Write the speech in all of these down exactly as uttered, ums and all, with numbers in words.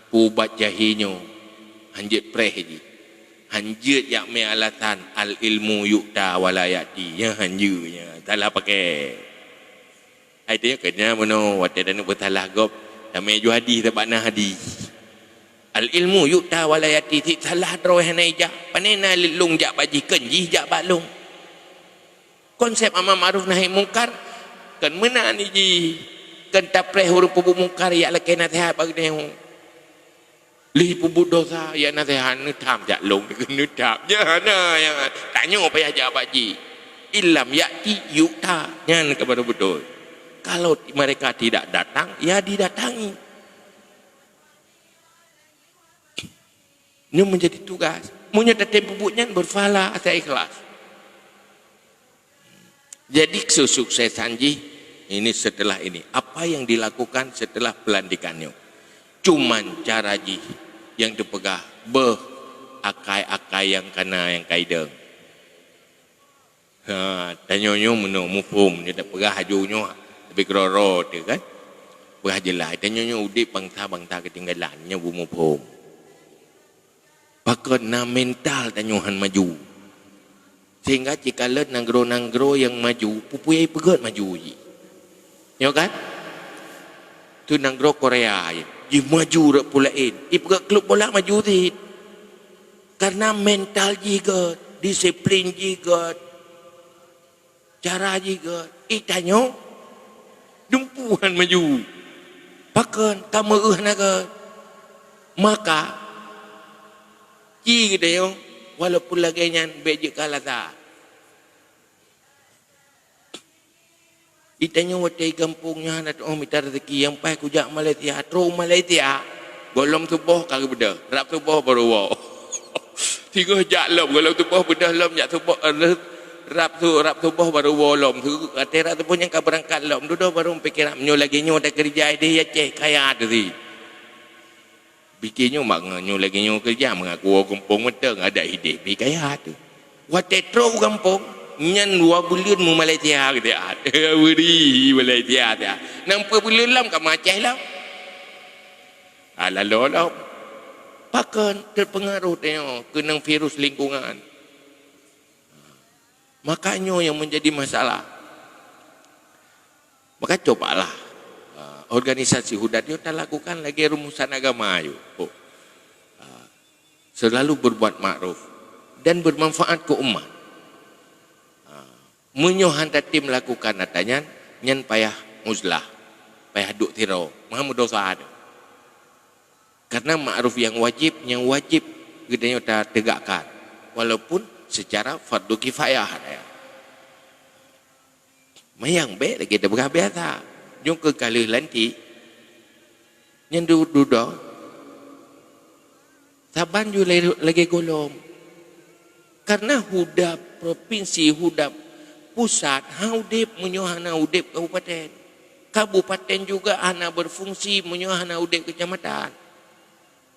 Ubat jahé nyoe hanjeuet preh jih. Hanjeuet jak mé alasan al-ilmu yu'ta wa la ya'ti. Nyan hanjeuet nyan. Salah pakai. Hai teuh keu nyan meunoe watée taneuk peusalah gob, tamé ju hadis sabab na hadis. Al-ilmu yu'ta wa la ya'ti, sit salah droe hana ijak. Pane na lôn jak bak jih, kon jih jak bak lôn. Konsep amar ma'ruf nahi mungkar kon meunan jih. Kon tapreh ureuëng peubuet mungkar jak lakée naseuhat bak geutanyoe. Lheueh peubuet dosa, jak naseuhat, neutham jak lôn, neutham. Nyan hana nyang tanyoe payah jak bak jih. Illam ya'ti yu'ta, nyan ka baru beutôi. Kalau mereka tidak datang, ya didatangi. Nyoe menjadi tugas. Meunyoe tatem peubuet nyan, berpahala asai ikhlas. Jadi kesuksesan jih ini setelah ini. Apa yang dilakukan setelah pelantikan nyoe? Cuman cara jih nyang teupeugah beuh akai-akai nyang kana nyang kaidong. Ha, tanyoe nyoe meunoe muphom, nyoe tapeugah laju nyoe, tapi keudroe-droe teuh kan. Peugah jeulaih, tanyoe nyoe udeb bansa-bansa keutinggalan, nyoe beumuphom. Pakon na mental tanyoe han maju. Sehingga cikalon nanggroe-nanggroe nyang maju, peue-peue nyang ipeugét maju jih. Nyoe kan? Tu nanggroe Korea jih, jih maju rot peue laén. Ipeugét klub bola maju cit. Karena mental jih gét, disiplin jih gét, cara jih gét. Ih, tanyoe dumpeue han maju. Pakon ka meu'euh na gét. Maka, ci geutanyoe, walaupun lagée nyan bék jeuet keu alasan. Di tanyoe watée gampông nyan hana teu'oh mita rezeki, nyang paih kujak Malaysia, trok u Malaysia, gohlom suboh ka geubeudôh, rab suboh barô woe. Singoh jak lom, gohlom suboh beudôh lom, jak suboh, eh, rab su-, rab suboh barô woe lom. Su-, watée rab suboh nyan ka beurangkat lom, dudoe barô meupiké, meunyoe lagée nyoe takeureuja ideh Aceh, kaya teuh sit. Pike nyoe mak ngon nyoe lagée nyoe keureuja meungaku woe gampông mantong, adak ideh pih kaya teuh. Watée trok u gampông, nyan dua buleuen mu Malaysia geude at. Beri Malaysia dah. Nang peuet buleuen lom ka meuaceh lom. Ah, lalo lom. Pakon teupeungaroh tanyoe keunong virus lingkungan. Maka nyoe nyang menjadi masalah. Maka cobalah, ah, organisasi huda nyoe talakukan lagée rumusan agama nyoe. Oh. Ah, selalu berbuat makruf dan bermanfaat keu umat. Ah, meunyoe han tatem lakukan ata nyan, nyan payah uzlah, payah duek sidroe, meuhan meudosa teuh. Karena makruf nyang wajéb, nyang wajéb geutanyoe tategakkan, walaupun secara fardu kifayah. Manyang bék lagée tapeugah biasa. Nyoe keu ka lheueh lantik. Nyan du-, dudoe. Saban ju lé-, lagée gohlom. Karena huda provinsi, huda pusat, han udeb meunyoe hana udeb kabupaten. Kabupaten juga hana berfungsi meunyoe hana udeb kecamatan.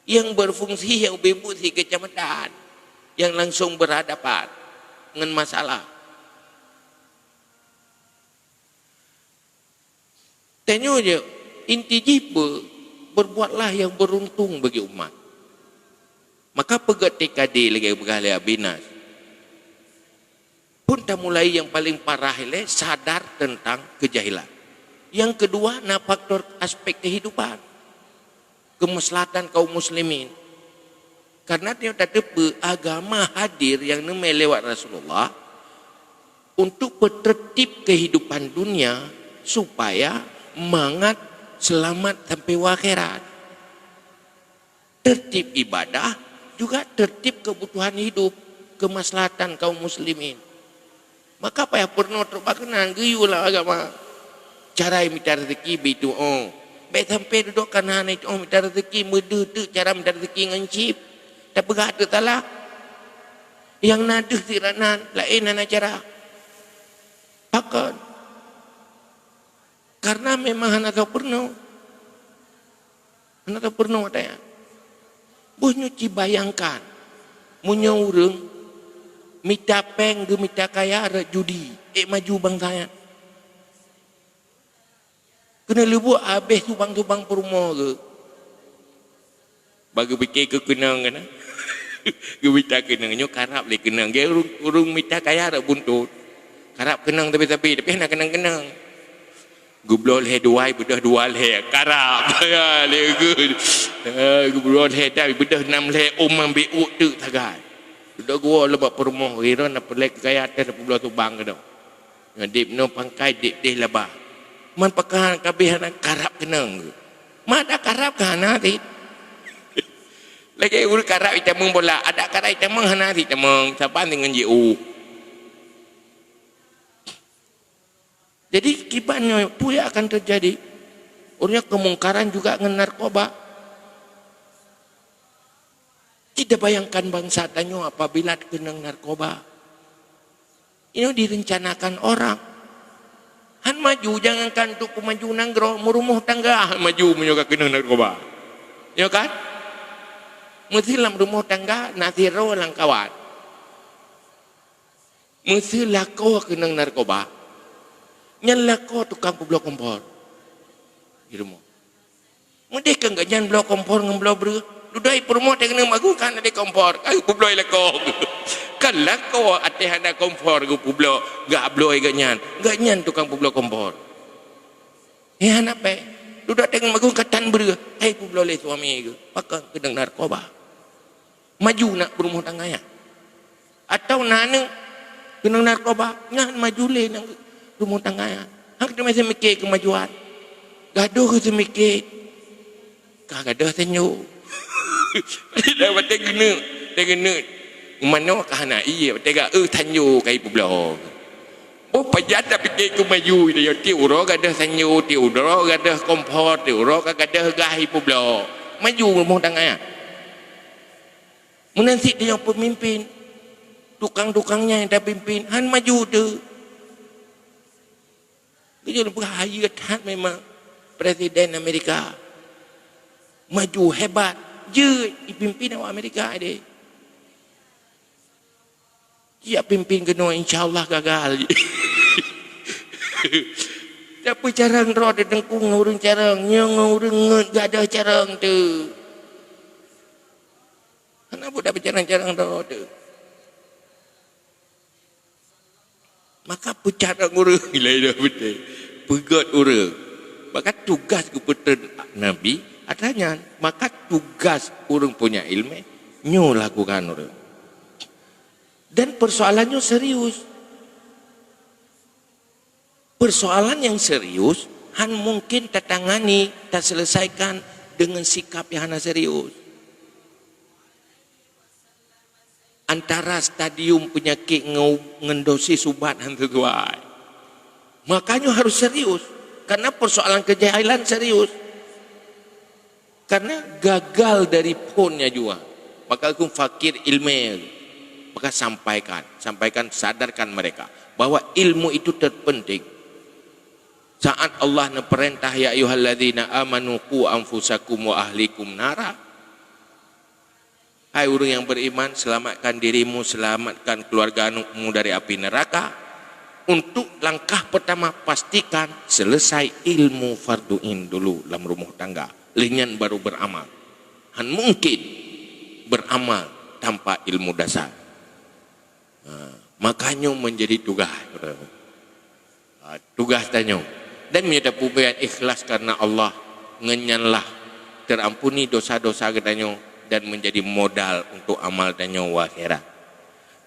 Nyang berfungsi nyang ubé buet sit kecamatan nyang langsung berhadapan ngon masalah. Tanyoe je, inti jih peue? Berbuatlah nyang beruntung bagi umat. Maka peugét T K D lagée peugah lé Abi Nas. Pun tamulai nyang paleng parah ilée sadar teuntang keujahilan. Nyang keudua na faktor aspek keuhidupan, keumaslahatan kaum muslimin. Karena tanyoe tateupeue agama hadir nyang neumé lewat Rasulullah untuk peuteurtib keuhidupan dunia supaya mangat seulamat sampai u akhirat. Teurtib ibadah juga teurtib keubutuhan hidup, keumaslahatan kaum muslimin. Maka payah peurunoe trok bak keunan geuyue lam agama. Cara mita rezeki beutuoh. Bék sampai dudoe kana hana ituoh mita rezeki meudeuh teuk cara mita rezeki ngon chip. Tapeugah teuk salah. Nyang na deuh sirat nan laén hana cara. Pakon? Karena memang hana tau peurunoe. Hana tau peurunoe watée nyan. Boh nyoe ci bayangkan, meunyoe ureuëng mita péng geumita kaya rot judi, ék maju bansa nyan. Keuneuk leubuek habéh subang-subang peurumoh geuh. Bagi pikir keu keunong kan? Geumita keunong, nyoe karab lé keunong. Geu ureuëng, ureuëng mita kaya rot buntot. Karab keunong tapi-tapi, tapi hana keunong-keunong. Geubloe lhèe dua, beudôh dua lhèe, karab. Ya, lé geut. Eh, geubloe lhèe dua, beudôh nam lhèe, oh, man beu teuk sagai. Dudoe geuwoe lom bak peurumoh, ira na peulét keu kaya até na peubloe tubang keudong. Nyoe dip nyoe pangkai, dip deh laba. Man pakon kabeh hana karab keunong. Man ada karab ka hana cit. Lagèe ureuëng karab itamong bola, ada karab itamong hana cit tamong, saban deungon jiôh. Jadi, kiban nyoe, peue nyang akan teujadi? Ureuëng kemungkaran juga ngon narkoba. Kita bayangkan bangsa tanyoe apabila keunong narkoba. Ini direncanakan orang. Han maju, jangankan untuk pemaju nanggroe, meurumoh tangga han maju meunyoe ka keunong narkoba. Ya kan? Meusilam rumoh tangga, na sidroe lam kawan. Meuseulakoe keunong narkoba, nyan lakoe tukang peubloe kompor di rumoh. Meudeh keu gobnyan bloe kompor ngon bloe breueh, dudoe peurumoh teuh keuneuk magun kan ada kompor, ka peubloe lakoe. Kan lakoe até hana kompor geupeubloe, gak bloe gobnyan, gobnyan tukang peubloe kompor. Nyan hana pèng. Dudoe teuh magun ka tan breueh, hai peubloe lé suami geuh, pakon keunong narkoba. Maju nak peurumoh tangga nyan. Atawa na aneuk keunong narkoba, nyan maju lé nang rumoh tangga nyan. Han teuma seumiké keumajuan. Gadoh seumiké. Ka gadoh tanyoe. Dah batée geuneuk, batée geuneuk. Manoe ka hana ie, batée ga-, eh, tanyoe ka ipeubloe. Boh pajan tapiké keu maju, tiep uroe gadoh tanyoe, tiep uroe gadoh kompor, tiep uroe ka gadoh gah ipeubloe. Maju rumoh tangga nyan. Meunan cit tanyoe peumimpén, tukang-tukang nyan nyang tapimpén, han maju teuh. Geujok lôn peugah hayeu that memang Presiden Amerika. Maju hebat, jeuet ipimpén awak Amerika deh. Siap pimpén keunoe, insya Allah gagal. Tapi carông droe teuh teungku ngon ureuëng carông, nyoe ngon ureuëng ngeut gadoh carông teuh. Hana buet dak peucarang-carang droe teuh. Maka peucarang ureuëng, ilai dah beutôi. Peugét ureuëng. Maka tugas geupeutreun Nabi atra nyan. Maka tugas ureuëng punya ilmu nyoe lakukan ureuëng. Dan persoalan nyoe serius. Persoalan yang serius han mungkin tatangani, taselesaikan dengan sikap yang hana serius. Antara stadium penyakit ngeu-, ngon dosis ubat han sesuai. Makanya harus serius. Karena persoalan kejahilan serius. Karena gagal dari phon nya jua. Maka aku fakir ilmu. Maka sampaikan. Sampaikan, sadarkan mereka bahwa ilmu itu terpenting. Saat Allah neupeurintah, "Ya ayyuhalladzina amanu qu anfusakum wa ahlikum nara." Hai ureuëng yang beriman, selamatkan dirimu, selamatkan keluargamu dari api neraka. Untuk langkah pertama, pastikan selesai ilmu fardu ain dulu lam rumah tangga. Lheueh nyan baru beramal. Han mungkin beramal tanpa ilmu dasar. Ha, maka nyoe menjadi tugas, ha, tugas tanyoe. Dan meunyoe tapeubuet ikhlas karena Allah, ngon nyan lah terampuni dosa-dosa geutanyoe dan menjadi modal untuk amal tanyoe u akhirat.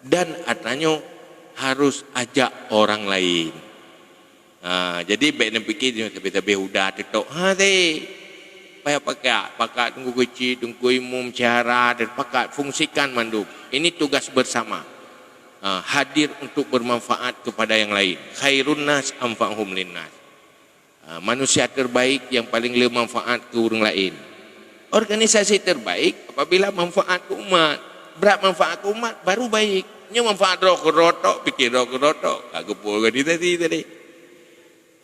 Dan atra nyoe harus ajak orang lain. Ha, jadi bék neupike nyoe sabe-sabe udah teutok. Ha, teh. Payah pakat, pakat teungku keuchik, teungku imum, syahara, dan pakat fungsikan mandum. Ini tugas bersama. Ha, hadir untuk bermanfaat kepada yang lain. Khairun nas anfa'uhum linnas. Ha, manusia terbaik yang paling le manfaat keu ureuëng lain. Organisasi terbaik apabila manfaat keu umat. Brat manfaat keu umat, baru baik. Nyoe manfaat droe keudroe tok, pike droe keudroe tok. Ka geupeu organisasi tadi.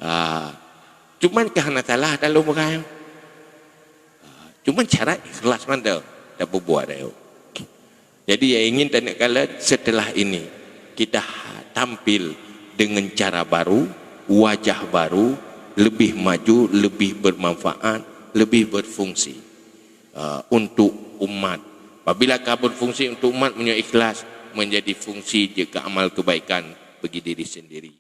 Ha. Cuman ka hana salah dalam ureuëng. Ha. Cuman syarat ikhlas mantong tapeubuet ayok. Jadi, yang ingin taneuk kalon, setelah ini, kita ha-, tampil dengan cara baru, wajah baru, lebih maju, lebih bermanfaat, lebih berfungsi, uh, untuk umat. Apabila ka berfungsi untuk umat, meunyoe ikhlas, menjadi fungsi jeuet keu amal kebaikan bagi diri sendiri.